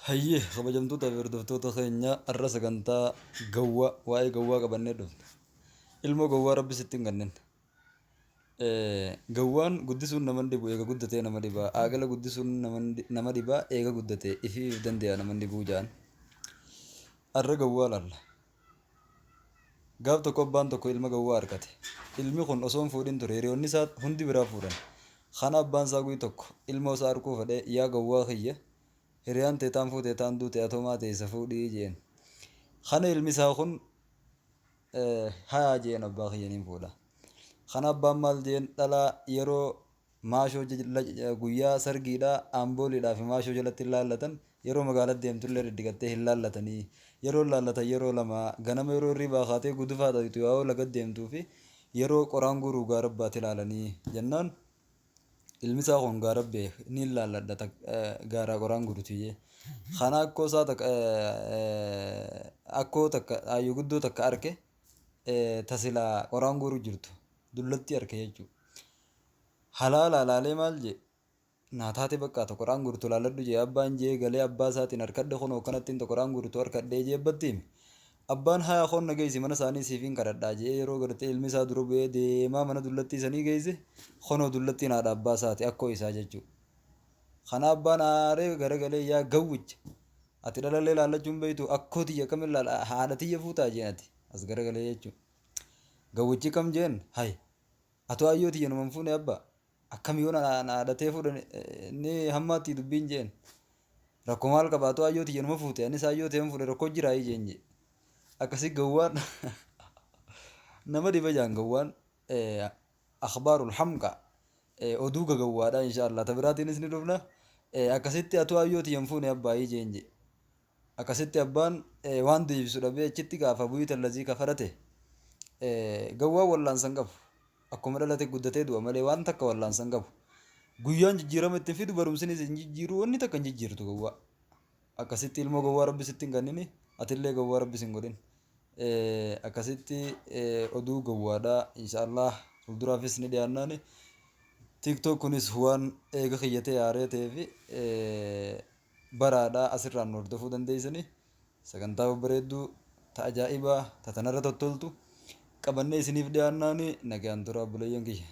Hayyee kabajamtoota fi hordoftoota keenya, har'a sagantaa gawwaa, waa'ee gawwaa qabannee dhufne. Ilmoo gawwaa Rabbi sitti hin kennin. Gawwaan guddisuun nama hin dhibu, eega guddatee nama dhiba. Aagala guddisuun nama dhiba, eega guddatee ifii if dande'a nama hin dhibuu ja'an. Har'a gawwaa laalla. Gaaf tokko abbaan tokko ilma gawwaa arkate. Ilmi kun osoo hin fuudhin ture, hiriyoonni isaa hundi biraa fuudhan. Kana abbaan isaa guyy tokko ilmoo isaa arkuu fedhee, yaa gawwaa kiyya, hiriyaan tee taan fuute taan duute, atoo maa teessa, fuudhii jeen. Kana ilmi isaa kun hayaa jeen, abbaa kiyya niin fuudha. Kana abbaan maal jeen? Dhalaa yeroo maashoo guyyaa sargiidhaa aambooliidhaa fi maashoo jalatti hin laallatan, yeroo magaalatti deemtullee dhidhiqattee hin laallatanii. Yeroo laallatan yeroo lama: ganama yeroo hirribaa kaatee gudufaa dhayxu yaa'oo laga deemtuu fi yeroo qoraan guuruu gaara baate ilaalanii jennaan, ilmi isaa kun gaara beek ni laalladha gaaraa qoraan guurtu jee. Kana akkoo isaa takka, akkoo takka, aayyoo guddoo takka arke, tasilaa qoraan guuruu jirtu dullatti arke jechuudha. Halaala laalee maal jee, naa taate bakka ta qoraan guurtu laaladhu jee abbaan jee. Galee abbaa isaatiin, harkadhe, kunoo akkanattiin ta qoraan guurtu harkadhee jee abbatti hime. Abbaan, haya koon na geessi mana isaanii, siifiin kadhadhaa jee. Yeroo gartee ilmi isaa dura bu'ee deemaa mana dullattii sanii geesse, kunoo dullattiin haadha abbaa isaati, akkoo isaa jechuudha. Kana abbaan aaree garagalee, yaa gawwicha, ati dhalallee laallachuu hin beektu, akkoo tiyya akkamiin laala, haadha tiyya fuutaa jeen ati as garagalee jechuudha. Gawwichi kam jeen, hay, atoo ayyoo tiyya numa hin fuune abbaa, akkam yoo na haadhatee fuudhan ni hammaatti dubbiin jeen. Rakkoo maal qaba, atoo ayyoo tiyya numa fuute, anis ayyoo ta'een fuudhe, rakkoo jiraa jeen jee. Akkasii gawwaan nama dhiba jaan. Gawwaan akhbaarul hamqa, oduu gagawwaadha. Insha Allah ta biraatiinis ni dhufna. Akkasitti atoo ayyoo tiyya hin fuune abbaayii jeen jee. Akkasitti abbaan waan deebisu dhabee achitti gaafa bu'ii tallazii kafarate. Gawwaan wallaansa hin qabu. Akkuma dhalate guddatee du'a malee waan takka wallaansa hin qabu. Guyyaan jijjiirama ittiin fidu, barumsinis hin jijjiiru, wanni takka hin jijjiirtu gawwaa. Akkasitti ilmoo gawwaa Rabbi sitti hin kennini, atillee gawwaa Rabbi sin godhin. Akkasitti oduu gawwaadha. Inshaallah fuulduraafis ni dhiyaannaani. TikTok kunis waan eega kiyyatee haaree ta'ee fi baraadha, asirraan nu hordofuu dandeessanii. Sagantaa babbareedduu ta ajaa'ibaa ta tanarra tottoltu qabannee isiniif dhiyaannaani, nagaan tura obboleeyyan kiyya.